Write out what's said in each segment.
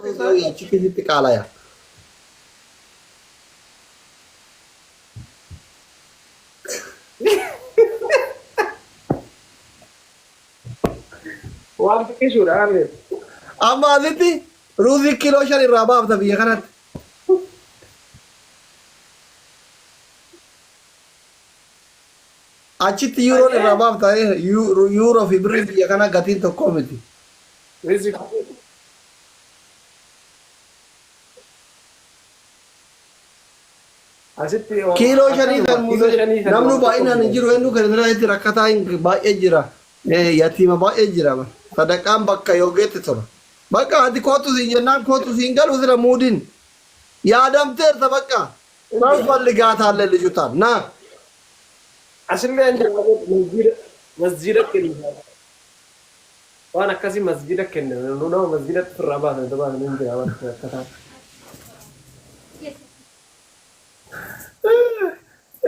Achitti sitti qaalaya. Waan xiqqishuudha harreen. Amma asitti ruuzii kiiloo 5 irraa baafta biyya kanatti. Achitti yuuroon irraa baafta yuuroo fi birriin biyya kanaa gatiin tokko miti. Asitti Kiiloo shanii san kiiloo shanii san namnu baay'inaan hin jiru eenyu kan irraa itti rakkataa hin baay'ee jira. Yatiima baay'ee jira. Sadaqaan bakka yoo geette tola. Bakka ati kootu siin jennaan kootu siin galu sila muudiin. Yaadamteerta bakka. Maal falligaataallee lijutaan naa. Asillee hin jira masjiida masjiida kenna. Waan akkasii masjiida kenna. Nama masjiidatti ofirraa baasan itti baasan hin jira waan akkataa.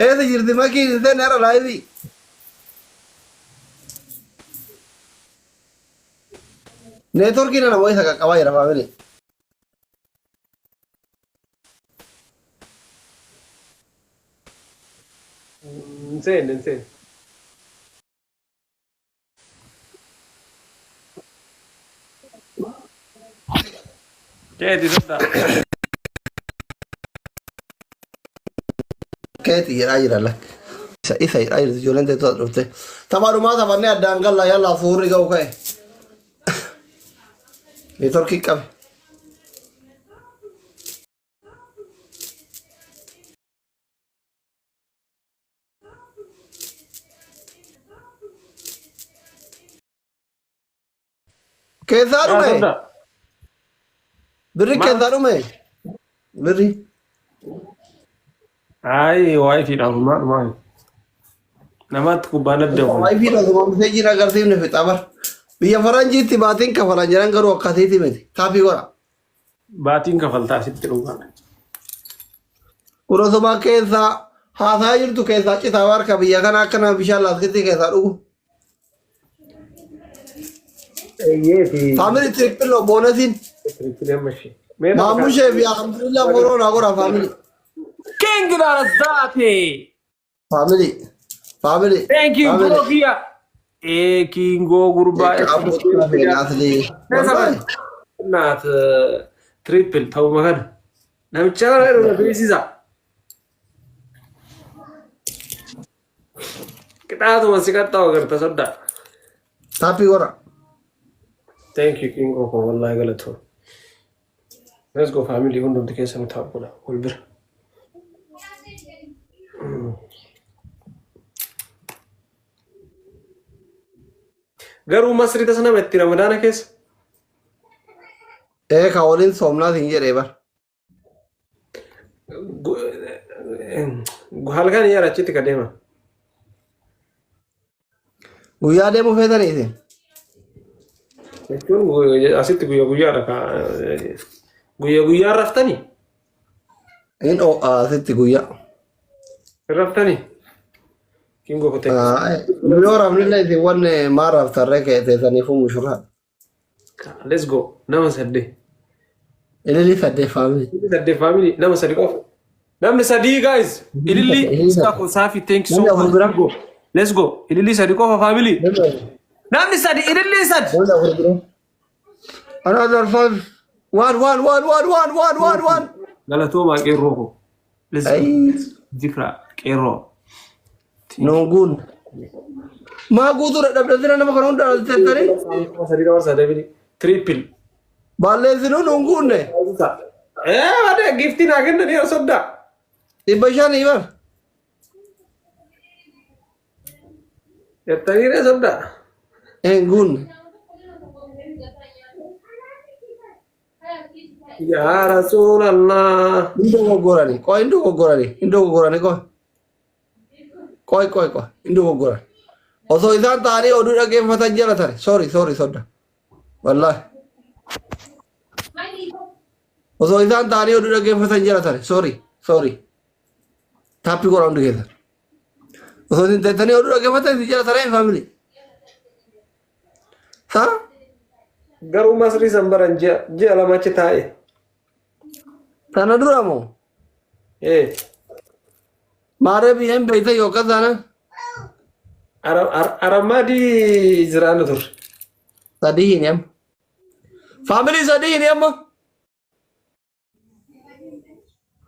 Eessa jirti makiin hin seenne har'a laayivii. Neetworkiin ana wayisa qaqqabaa jira faamilii. Hin seenne hin seenne. Keeti soddaa. Keeti jedhaa jira lakk. Isa isa jedhaa jirti ijoolleen teessoo as dhufte. Taphaadhumaa taphannee addaan galla yallaa fuurri ga'u ka'e. Neetworkii qabe. Keessaa Yaa dhume. soddaa. Birri Maal? keessaa dhume. Birri. Ayi waayifiidha dhumaa dhumaa. Namatti kubbaan adda kun. Waayifii dhuguma miseejiin agarsiifne fixa bar. Biyya faranjiitti baatiin kafalan jedhan garuu akkasiiti miti. Kaafii godha. Baatiin kafaltaa asitti dhugaa. Kun osuma keessaa haasaa jirtu keessaa citaa harka biyya kana akka nama bishaan laaskittii keessaa dhugu. Eeyyeeti. Faamilii tirippiloo boonasiin. Tirippilii amma ishee. Mee nama Maamushee fi alhamdulillah boroo naa godha faamilii. King Zaate. Faamilii. Faamilii. Thank you Faamilii. bro kiyya. Ee Kingoo gurbaa. Asli. Wallahi. Naat triple ta'uma kana. Namicha kana irra beeksisa. Qixaatuma si qaxxaawu agarta soddaa. Taappii godha. Thank you Kingoo koo wallahi galatoom. Let's go family hundumti keessa nu taa'u godha wal bira. Garuu masri tasa nama itti ramadaana keessa. Ee ka waliin soomnaa siin jedhee bar. Halkan yaara achitti ka deeman. Guyyaa deemuu feetanii isin. Jechuun asitti guyya guyyaadha ka guyya guyyaan raftanii Hin oo'a asitti guyyaa. hin raftanii. Kingoo kotee. Yoo rafnillee isin wanni maal raftarree ka'e teessaniifuu mushuraa. Let's go. Nama sadde. Ililii saddeet faamilii. Sadde family nama sadi qofa. Namni sadii guys. Ililli Ililli Istaako Saafi thank you so Namni afur much. bira. Go. Let's go. Ililli sadi qofa family. Namni sadi ililli sadi. Namni afur bira. Another five. One, one, one, one, one, one, one, one. Galatoomaa qeerroo koo. Let's go. Ay, Zikra qeerroo. nuunguun. Maa guutuu dadhabdatina nama kana hunda dhaltettanii? Sadi dabarsa David. Triple. Balleessinuu nuunguunne. Eh, ade gifti naa kennanii soddaa. 500 bar. Jettanii ree soddaa. Hin guunne. Yaa Rasuulallah. Hin dogoggorani. Qoy hin dogoggorani. Hin dogoggorani qoy. Qoy qoy qoy. Hin dogoggoran. Osoo isaan ta'anii oduu dhaggeeffatan jala tare. Sorry sorry sodda. Wallahi. Osoo isaan ta'anii oduu dhaggeeffatan jala tare. Sorry sorry. Taappii godha hundi keessan. Osoo isin teessanii oduu dhaggeeffatan isin jala taree faamilii. Saa? Garuu Masrii san baran ji'a 2 achi taa'e. Tana dura moo? Ee. Maaree biyya hin beekte yoo akkas taanaan? Aramaadii jiraanna turre. Sadii hin amma. Faamilii sadii hin amma.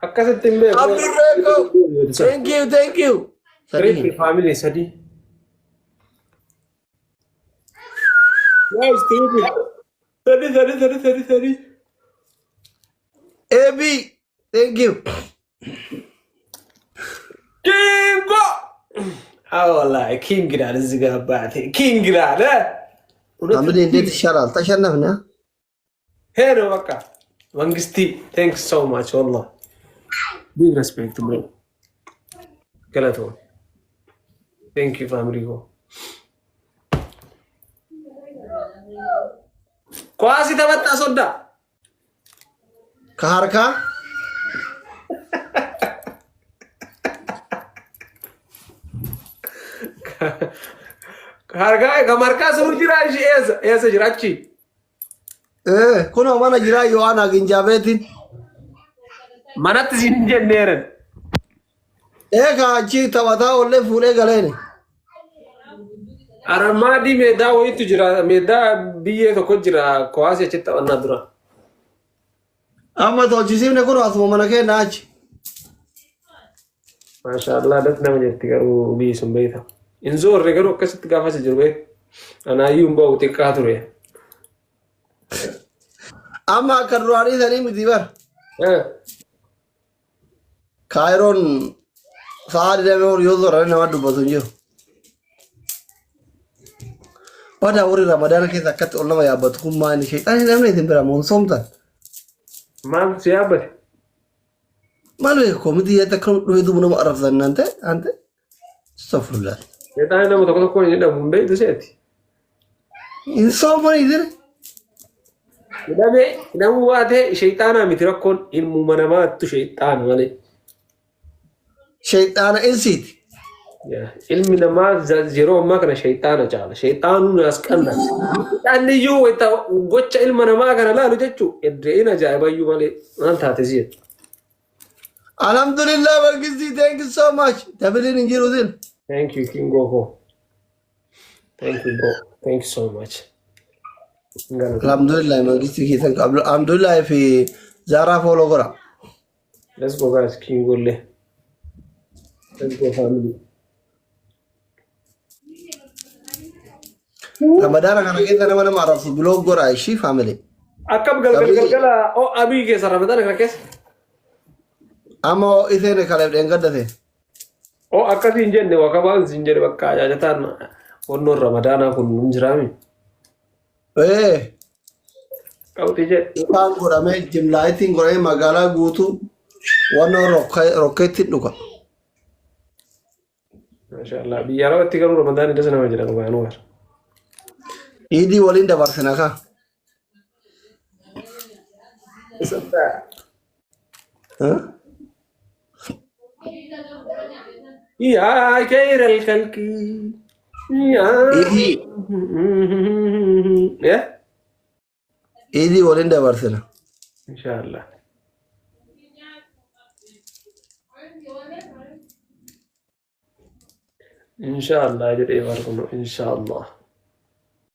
Akkasitti hin beeku. Abdurreekko. Thank you, thank you. Sadii Triple hin. family sadii. Guys, triple. Sadi, sadi, sadi, sadi, sadi. AB, thank you. Kingo! Ah, wallahi, king dhaan እዚህ ጋር አባቴ king dhaan Family እንዴት ይሻላል? ተሸነፍን። ሄዶ በቃ መንግስቲ thanks so much wallah big respect bro galatoo thank you family go ኳስ ተመጣ ሶዳ ከሀርካ ከማርካ ስሩ ጅራ እሺ ኤሰ ኤሰ ጅራቺ Kunoo mana jiraa Yohaana Ginjaabeetiin. Manatti siin hin jenneeran. Eegaa achi taphataa ollee fuudhee galeeni. Aramaadii meedaa wayiitu jira. Meedaa biyyee tokko jira. Kowaasii achitti taphannaa dura. Amma tolchisiifne kun asuma mana keenya achi. Maashaallah das nama jetti garuu biyyi sun beekta. Hin zoorre garuu akkasitti gaafa asi jiru beekta. Anaayyuu hin ba'u xiqqaa ture. Amma akka duraanii sanii miti bar. Kaayiroon sa'a 24 yoo zooranii nama dubbatu hin jiru. Badaa warri Ramadaana keessa akkatti ol nama yaabbatu kun maali? Sheexaan hin dhabne isin bira moo hin soomtan? Maal si yaabbate? Maal beeku koomitii yaadda akka dhufee duuba nama arrabsan naan ta'e ante astagfirullah. Seexaanni nama tokko tokko hin hidhamu hin beektu seeti. Hin soomanii isin? Hidhamee hidhamuu baatee sheexaanaa miti rakkoon ilmuma namaattu sheexaana malee. Sheexaana insiiti. Yaa, Ilmi namaa yeroo ammaa kana sheexaana caala. Sheexaanuun as qalla. Sheexaanni iyyuu wayita gocha ilma namaa kana laalu jechuun eddee'in ajaa'ibayyuu malee maal taate si'e. Alhamdulillah Mangistii thank you so much. Dabiliin hin jiru sin. Thank you King Gogo. Thank you bro. Thank you so much. Galatoomna. Alhamdulillah Mangistii keessan Alhamdulillah fi Zaaraa follow godha. Let's go guys King Golle. Let's go family. Ramadaana kana keessa nama nama arrabsu block godha ishii family. Akkam galgal Sabii galgala o abii keessa Ramadaana kana keessa. Amma iseen kaleef dheengaddate. O akkasii hin jenne wakabaan siin jedhe bakka ajaajataan wannoon Ramadaanaa kun hin jiraami. Ee Qabxii jedhe. ifaan godhamee jimlaayitiin godhamee magaalaa guutuu wannoo rokkeettiin dhuga. Maashaallah biyya arabatti garuu Ramadaanni dasa nama jedha dhugaa nu bara. Iidii waliin dabarsina kaa. Yaa khayral khalqi. Yaa. Iidii Yeah. Iidii waliin dabarsina. Inshaallah. Inshaallah jedhee barnu inshaallah.